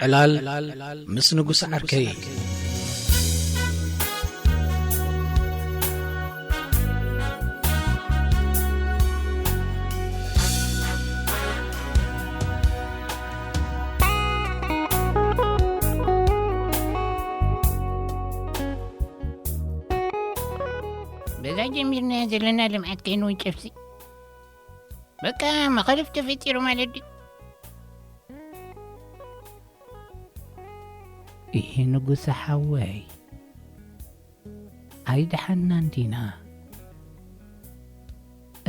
ዕላል ምስ ንጉስ ዓርከይ። በዛ ጀሚርናዮ ዘለና ልምዓት ከይንውንጨፍሲ፣ በቃ መኸልፍ ተፈጢሩ ማለት ድዩ? ይሄ ንጉሰ ሓወይ፣ ኣይደሓናን ዲና?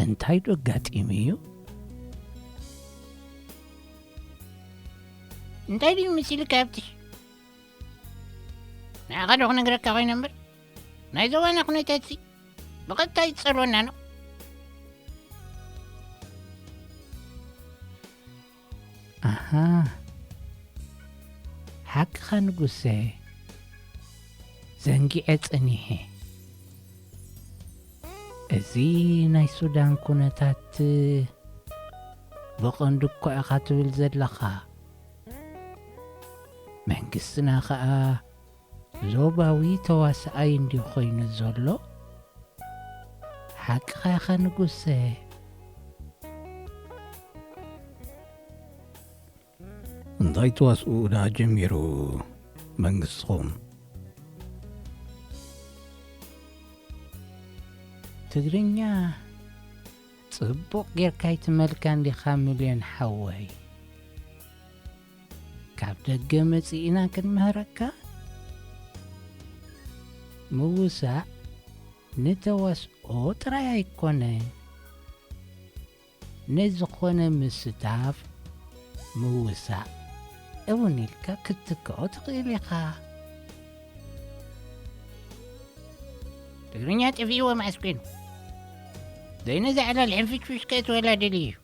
እንታይ ዶ ኣጋጢሙ እዩ? እንታይ ድዩ መሲልካ ኣብትሽ? ንዓኻ ዶ ክነግረካ ኮይነ እምበር፣ ናይ ዞባና ኩነታትሲ ብቐጥታ ይጸልወና ነው። ኣሃ፣ ሓቅኻ ንጉሰ፣ ዘንጊዐ ጸኒሐ። እዚ ናይ ሱዳን ኩነታት ብቐንዱ እኳ ኢኻ ትብል ዘለኻ። መንግስትና ኸኣ ዞባዊ ተዋሳኣይ እንዲዩ ኮይኑ ዘሎ። ሓቅኻ ኢኻ ንጉሰ። እንታይ ተዋስኡ ደኣ ጀሚሩ መንግስትኹም? ትግርኛ ጽቡቕ ጌርካ ኣይትመልካን ዲኻ ሚልዮን ሓወይ? ካብ ደገ መጺእና ክንምህረካ? ምውሳእ ንተዋስኦ ጥራይ ኣይኮነን። ንዝኾነ ምስታፍ፣ ምውሳእ እውን ኢልካ ክትትክኦ ትኽእል ኢኻ። ትግርኛ ጠፊእዎ መዓስ ኮይኑ? ዘይነዚ ዕላል ሕንፍሽፍሽ ከእትወላ ደልዩ እዩ።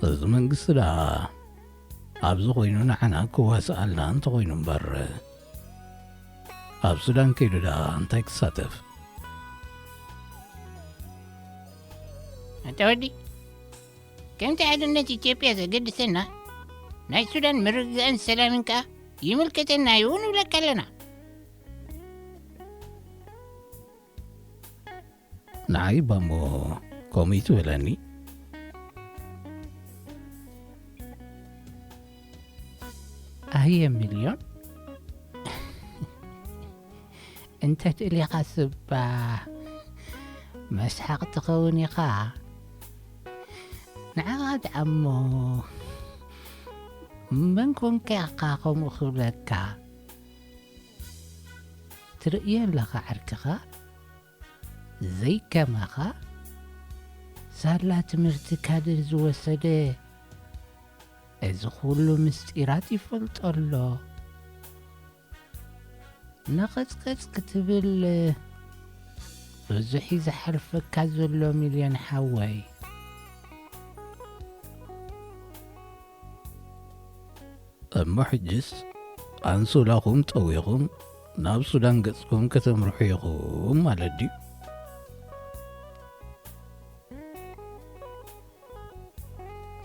እዚ መንግስቲ ደኣ ኣብዚ ኮይኑ ንዓና ክዋስኣልና እንተኾይኑ እምበር፣ ኣብ ሱዳን ከይዱ ደኣ እንታይ ክሳተፍ? ኣንታ ወዲ፣ ከምቲ ሓድነት ኢትዮጵያ ዘገድሰና፣ ናይ ሱዳን ምርግጋእን ሰላምን ከኣ ይምልከተና እዩ ንብለካ ኣለና። ንዓይ ባሞ ከምኡ ትብለኒ? ኣየ ሚልዮን፣ እንተ ትእሊኻ ስባ መስሓቕ ትኸውን ኢኻ። ንዓኻ ደኣሞ መን ኮንካ ኢኻ ከምኡ ክብለካ? ትርእዮ ኣለኻ ዓርክኻ? ዘይከማኻ ሳላ ትምህርቲ ካድር ዝወሰደ እዚ ኩሉ ምስጢራት ይፈልጦ ኣሎ። ነቐጽቀጽ ክትብል ብዙሕ እዩ ዝሓልፈካ ዘሎ ሚልዮን ሓወይ። እሞ ሕጅስ ኣንሶላኹም ጠዊኹም ናብ ሱዳን ገጽኩም ከተምርሑ ኢኹም ማለት ድዩ?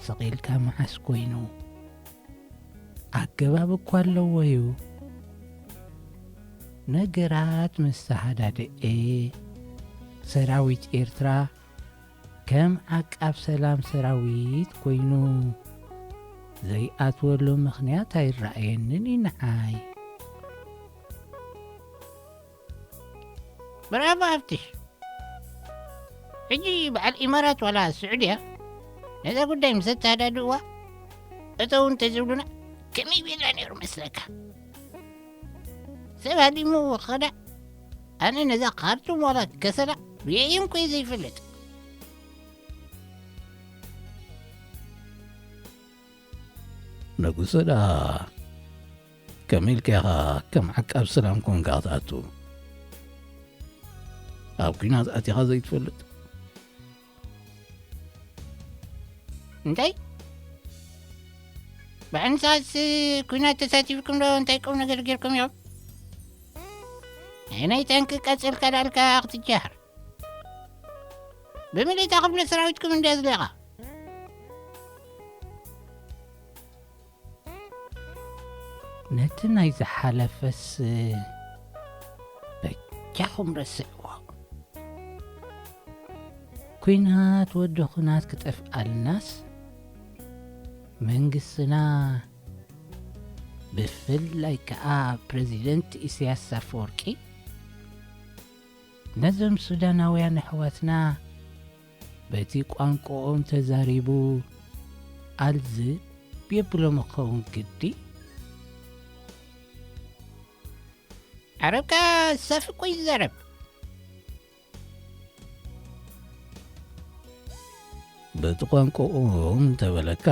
ስቕ ኢልካ መዓስ ኮይኑ? ኣገባብ እኳ ኣለዎ እዩ። ነገራት ምስ ተሃዳደኤ፣ ሰራዊት ኤርትራ ከም ዓቃብ ሰላም ሰራዊት ኮይኑ ዘይኣትወሉ ምኽንያት ኣይረኣየንን እዩ ንዓይ። ብራቮ ሃብትሽ። ሕጂ በዓል ኢማራት ዋላ ስዑድያ ነዛ ጉዳይ ምስ ኣተሃዳድእዋ፣ እተው እንተዝብሉና ከመይ ቤላ ነይሩ መስለካ? ሰብ ሃዲሙ ከዳ፣ ኣነ ነዛ ካርቱም ዋላ ከሰላ ርእየዮም ኮይ ዘይፈልጥ። ንጉሰ ደኣ ከመይ ኢልካ ኢኻ ከም ዓቃብ ሰላም ኮንካ ክትኣቱ? ኣብ ኲናት ኣቲኻ ዘይትፈልጥ? እንታይ? ብዓንሳስ ኲናት ተሳቲፍኩም ዶ እንታይ ቁም ነገር ጌርኩም ኢኹም? ናይ ናይ ታንኪ ቀጽልካ ዳልካ ክትጀሃር። ብምልእታ ክፍለ ሰራዊትኩም እንድያ ዝለኻ። ነቲ ናይ ዝሓለፈስ በጃኹም ረስዕዎ። ኲናት ወዲ ኹናት ክጠፍኣልናስ፣ መንግስትና፣ ብፍላይ ከኣ ፕረዚደንት ኢሳያስ ኣፈወርቂ፣ ነዞም ሱዳናውያን ኣሕዋትና በቲ ቋንቋኦም ተዛሪቡ ኣልዝብ የብሎም ክኸውን ግዲ። ዓረብካ ሰፍ እኮ ይዛረብ። በቲ ቋንቋኦም እንተበለካ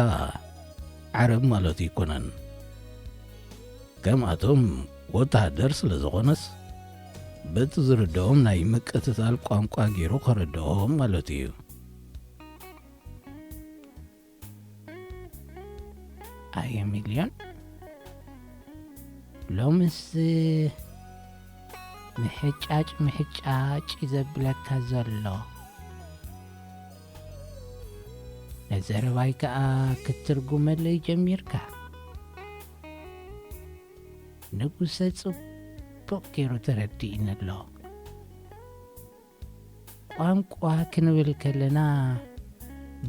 ዓረብ ማለት ኣይኮነን። ከምኣቶም ወተሃደር ስለ ዝኾነስ፣ በቲ ዝርድኦም ናይ ምቅትታል ቋንቋ ገይሩ ከረድኦም ማለት እዩ። ኣየ ሚልዮን፣ ሎምስ ምሕጫጭ ምሕጫጭ እዩ ዘብለካ ዘሎ። ነዘረባይ ከኣ ክትትርጉመለይ ጀሚርካ። ንጉሰ ጽቡቕ ገይሩ ተረዲእኒ ኣሎ። ቋንቋ ክንብል ከለና፣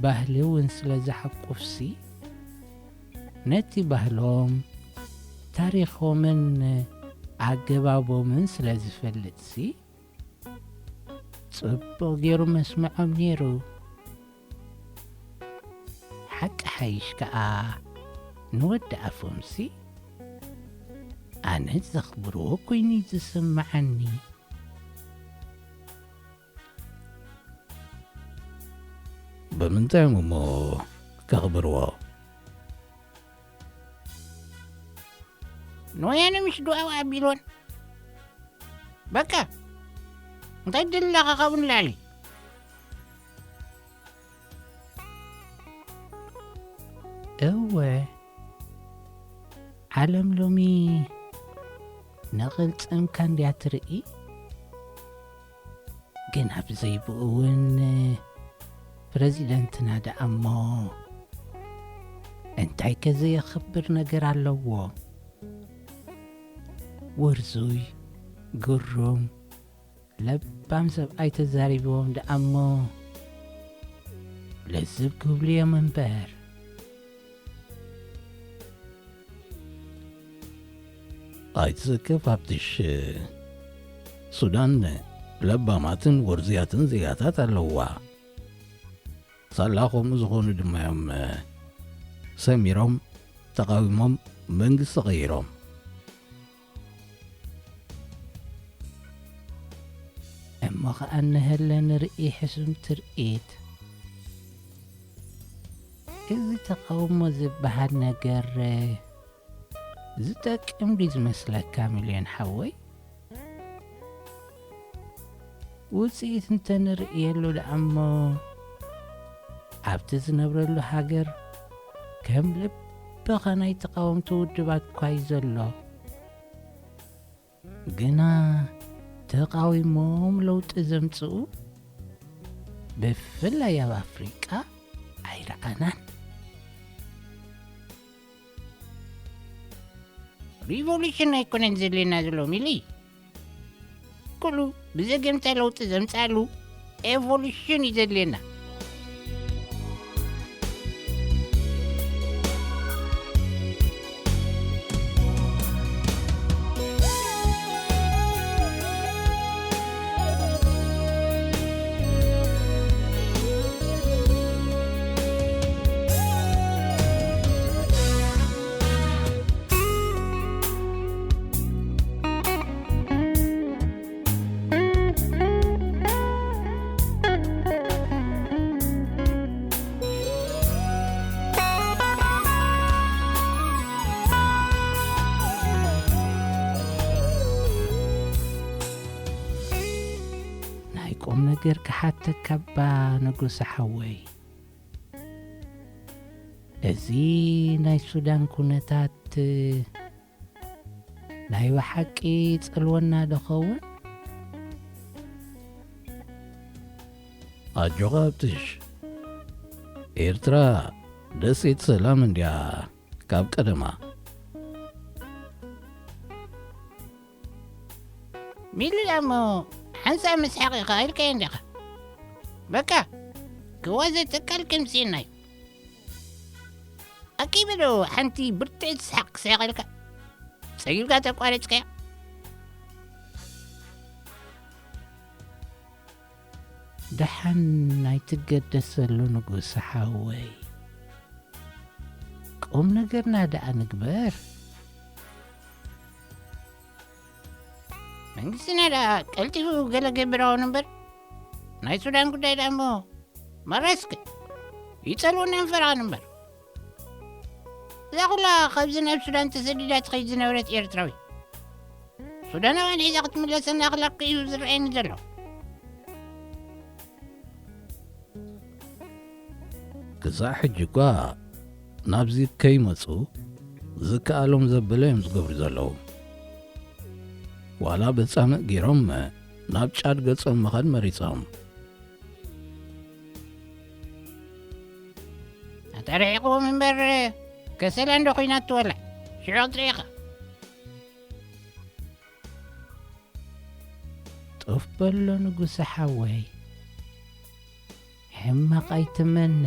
ባህሊ እውን ስለ ዝሓቁፍሲ፣ ነቲ ባህሎም፣ ታሪኾምን ኣገባቦምን ስለ ዝፈልጥሲ፣ ጽቡቕ ገይሩ መስምዖም ነይሩ። ሓቂ ሓይሽ ከኣ፣ ንወዲ ኣፎምሲ፣ ኣነ ዘኽብርዎ ኮይኑ እዩ ዝስምዓኒ። ብምንታይ እዮም እሞ ከኽብርዎ? ንወያነ ምሽ ዱኣው ኣቢሎን። በቃ፣ እንታይ ደለኻ ካብኡ ንላዕሊ? እወ፣ ዓለም ሎሚ ንቕልጽምካ እንድያ ትርኢ። ግን ኣብ ዘይብኡ እውን ፕረዚደንትና ደኣ እሞ እንታይ ከ ዘየኽብር ነገር ኣለዎ? ውርዙይ፣ ግሩም፣ ለባም ሰብኣይ ተዛሪብዎም ደኣ እሞ ለዝብ ክብሉ እዮም እምበር። ኣይትሰከፍ ሃብትሽ፣ ሱዳን ለባማትን ወርዝያትን ዜጋታት ኣለውዋ። ሳላ ከምኡ ዝኾኑ ድማ እዮም ሰሚሮም፣ ተቓዊሞም፣ መንግስቲ ቀይሮም። እሞ ኸኣ እንሀለ ንርኢ ሕሱም ትርኢት። እዚ ተቓውሞ ዝበሃል ነገር ዝጠቅም ድዩ ዝመስለካ ሚልዮን ሓወይ? ውጽኢት እንተ ንርእየሉ ደኣ እሞ፣ ኣብቲ ዝነብረሉ ሃገር ከም ልብኻ ናይ ተቓወምቲ ውድባት እኳ እዩ ዘሎ። ግና ተቓዊሞም ለውጢ ዘምጽኡ፣ ብፍላይ ኣብ ኣፍሪቃ፣ ኣይረኣናን። ሪቮሉሽን ኣይኮነን ዘድልየና ዘሎ ሚሊ። ኩሉ ብዘገምታ ለውጢ ዘምጻሉ ኤቮሉሽን እዩ ዘድልየና። ናይ ቁም ነገር ክሓተካ እባ ንጉሰ ሓወይ፣ እዚ ናይ ሱዳን ኩነታት ናይ ብሓቂ ይጸልወና ዶ ኸውን? ኣጆኻ ሃብትሽ፣ ኤርትራ ደሴት ሰላም እንድያ ካብ ቀደማ። ሚሊ እሞ ሓንሳብ ምስሓቕ ኢኻ ኢልካዮ እንዲኻ። በቃ፣ ክዋዘ ተካል ከምስየና እዩ። ኣኪበ ዶ ሓንቲ ብርትዕቲ ሰሓቕ ክስሕቐልካ? ጸጊብካ ተቋረጽካዮ? ደሓን ኣይትገደሰሉ ንጉስ ሓወይ። ቁም ነገርና ደኣ ንግበር። መንግስትና ደኣ ቀልጢፉ ገለ ገብር ኣኹን እምበር፣ ናይ ሱዳን ጉዳይ ደኣ እሞ መረስክ ይጸልውና እንፈራቕን እምበር። እዛ ኩላ ካብዚ ናብ ሱዳን ተሰዲዳ ትኸይድ ዝነበረት ኤርትራዊ ሱዳናውያን ሒዛ ክትምለሰና ክላክ እዩ ዝረኣየኒ ዘሎ። ክሳዕ ሕጂ እኳ ናብዚ ከይመጹ ዝከኣሎም ዘበለ እዮም ዝገብሩ ዘለዉ። ዋላ በጻምእ ገይሮም ናብ ጫድ ገጾም ምኻድ መሪጾም። ኣታ ርሒቕዎም እምበር ከሰላ እንዶ ኹይናቶ ወላ ሽዑ ክትርኢ ኢኻ። ጡፍ በሎ ንጉሰ ሓወይ፣ ሕማቕ ኣይትመነ።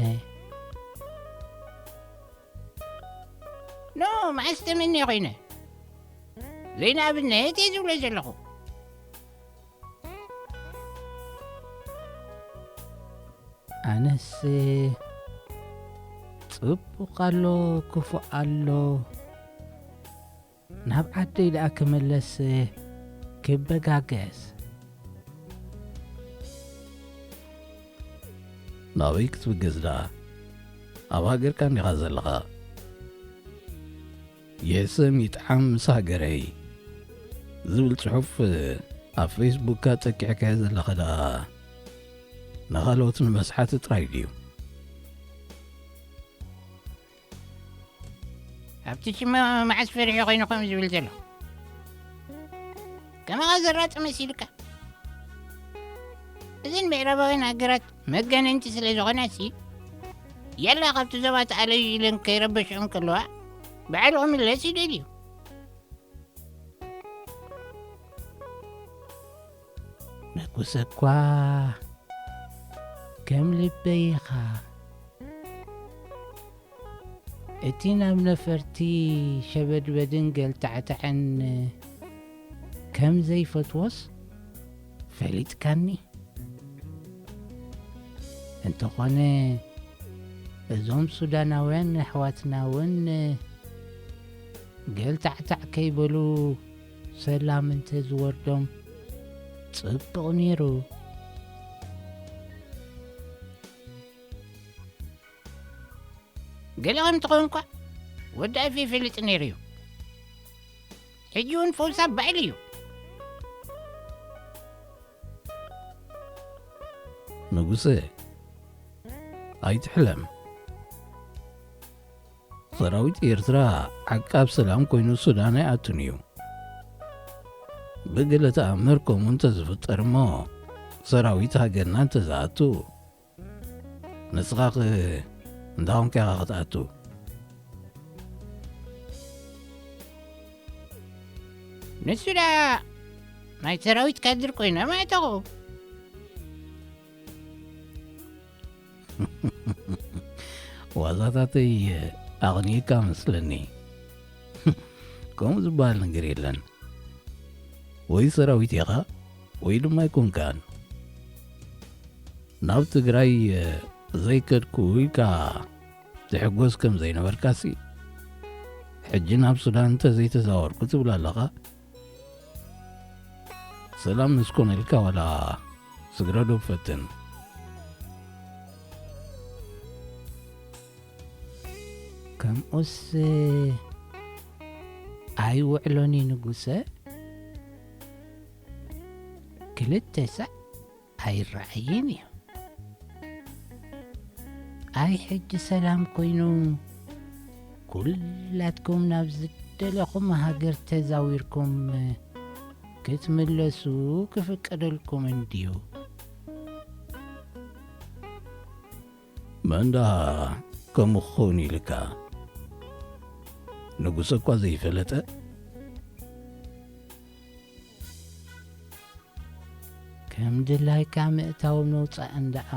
ኖ፣ መዓስ ተመንየ ኮይነ? ዘይንኣብነት እየ ዝብሎ ዘለኹ። ኣነስ ጽቡቕ ኣሎ፣ ክፉእ ኣሎ፣ ናብ ዓደይ ደኣ ክምለስ ክበጋገስ። ናበይ ክትብገስ ደኣ? ኣብ ሃገርካ እንዲኻ ዘለኻ። ይሕሰም ይጥዓም ምስ ሃገረይ ዝብል ጽሑፍ ኣብ ፌስቡክካ ጠቂዕካዮ ዘለኻ ደኣ ንኻልኦት ንምስሓት ጥራይ ድዩ? ኣብቲ ሽማ መዓስ ፈሪሑ ኮይኑ ከምኡ ዝብል ዘሎ? ከማኻ ዘራጢ መሲልካ። እዘን ምዕራባውያን ሃገራት መጋነንቲ ስለ ዝኾናሲ፣ ያላ ካብቲ ዞባ ተኣለዩ ኢለን ከይረበሽኦም ከለዋ፣ ባዕሉ ክምለስ ይደልዩ። ንጉሰ እኳ ከም ልበይ ኢኻ። እቲ ናብ ነፈርቲ ሸበድበድን ገልታዕታዕን ከም ዘይፈትዎስ ፈሊጥካኒ። እንተኾነ፣ እዞም ሱዳናውያን ኣሕዋትና እውን ገልታዕታዕ ከይበሉ ሰላም እንተ ዝወርዶም ጽቡቕ ነይሩ። ገለ ከም ትኸውን እኳ ወዲ ኣፌ ይፈልጥ ነይሩ እዩ። ሕጂ እውን ፈውሳ ባዕሉ እዩ። ንጉሰ፣ ኣይትሕለም። ሰራዊት ኤርትራ ዓቃብ ሰላም ኮይኑ ሱዳን ኣይኣቱን እዩ። ብገለ ተኣምር ከምኡ እንተዝፍጠር እሞ፣ ሰራዊት ሃገርና እንተዝኣቱ፣ ንስኻኸ እንታይ ኮንካ ኢኻ ክትኣቱ? ንሱ ደኣ ናይ ሰራዊት ካድር ኮይነ ምኣተኹ። ዋዛታተይ ኣቕኒእካ መስለኒ። ከምኡ ዝበሃል ነገር የለን። ወይ ሰራዊት ኢኻ ወይ ድማ ኣይኮንካን። ናብ ትግራይ ዘይከድኩ ኢልካ ትሕጎስ ከም ዘይነበርካሲ፣ ሕጂ ናብ ሱዳን እንተዘይተዛወርኩ ትብል ኣለኻ? ሰላም ምስ ኮነልካ ዋላ ስግረዶ ፈትን። ከምኡስ ኣይውዕሎን እዩ ንጉሰ። ክልተ ሳዕ ኣይረኣይን እዩ። ኣይ ሕጂ ሰላም ኮይኑ ኩላትኩም ናብ ዝደለኹም ሃገር ተዛዊርኩም ክትምለሱ ክፍቀደልኩም እንድዩ። መን ደኣ ከምኡ ክኸውን ኢልካ? ንጉሰ እኳ ዘይፈለጠ? ከም ድላይካ ምእታው ምውጻእን ደኣ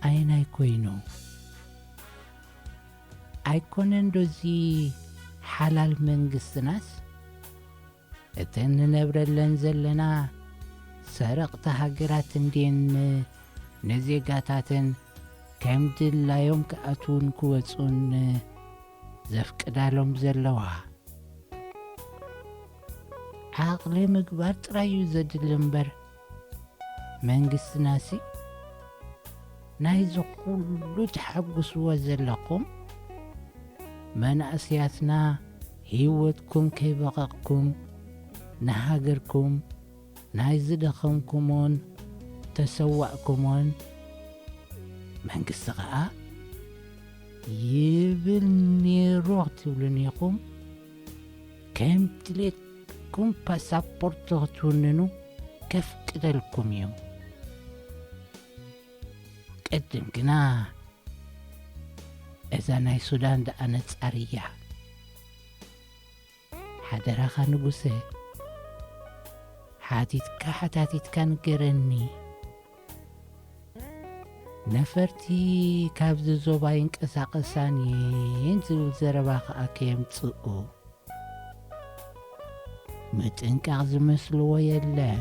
ኣየናይ ኮይኑ? ኣይኮነን ዶ እዚ ሓላል መንግስትናስ? እተን ንነብረለን ዘለና ሰረቕቲ ሃገራት እንድየን ንዜጋታተን ከም ድላዮም ክኣትዉን ክወጹን ዘፍቅዳሎም ዘለዋ። ዓቕሊ ምግባር ጥራይ እዩ ዘድሊ እምበር፣ መንግስትናሲ ናይዚ ኩሉ ትሓጉስዎ ዘለኹም መናእሰያትና ህይወትኩም ከይበቐቕኩም ንሃገርኩም ናይ ዝደኸምኩሞን ተሰዋእኩሞን፣ መንግስቲ ኸኣ ይብል ነይሩ ክትብሉን ኢኹም። ከም ድሌትኩም ፓሳፖርት ክትውንኑ ከፍቅደልኩም እዩ። ቅድም ግና እዛ ናይ ሱዳን ደኣ ነጻር እያ። ሓደራኻ ንጉሰ፣ ሓቲትካ ሓታቲትካ ንገረኒ። ነፈርቲ ካብዚ ዞባ ይንቀሳቐሳን እየን ዝብል ዘረባ ከኣ ከየምጽኡ። ምጥንቃቕ ዝመስልዎ የለን።